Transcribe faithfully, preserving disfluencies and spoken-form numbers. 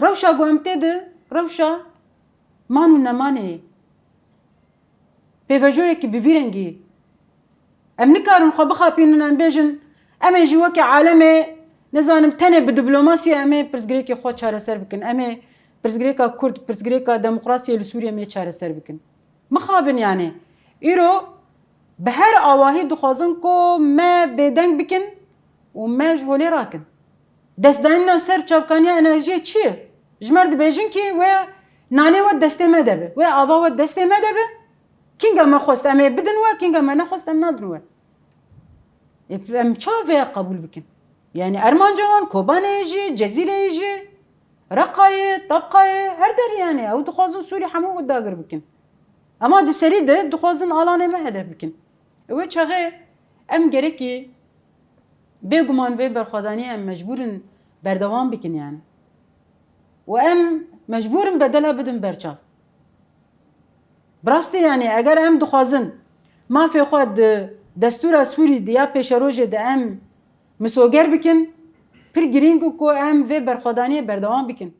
Rewşa ku em tê de, rewşa man û nemanê ye. Pêvajoyekî bi vî rengî ye. Em nikarin xwe bixapînin, em bêjin, em ê jî weke alemê, nizanim, tenê bi diplomasiyê em ê pirsgirêkê xwe çareser bikin. Em ê pirsgirêka Kurd, pirsgirêka demokrasiyê li Sûriyê em ê çareser bikin. Mixabin yani. Îro bi her awahî dixwazin ku me bêdeng bikin û me ji holê rakin. Destdayîna ser çavkaniya enerjiyê çi ye? Ji me re dibêjin kî wê nanê we destê me de be, wê ava we destê me de be. Kînga me xwest em ê bidin we, kînga me nexwest em nadin we. Ê, em çawa vêya qebûl bikin? Yani Ermancawan, Kobaneyê jî, Cezîreyê jî, Reqayê, Tabqayê, her derê yani. Ew dixwazin Sûrî hemû dagir bikin. Ama di serî de dixwazin alanê me hedef bikin. Ew ê çaxê em gerekî bêguman vê berxwedaniyê em mecbûr in berdewam bikin yani. Û em mecbûr in bedela bidin berçav. Bi rastî yani eger em dixwazin mafê xwe di destûra Sûrî de ya pêşerojê de em misoger bikin, pir girîng û ku em vê berxwedaniyê berdewam bikin.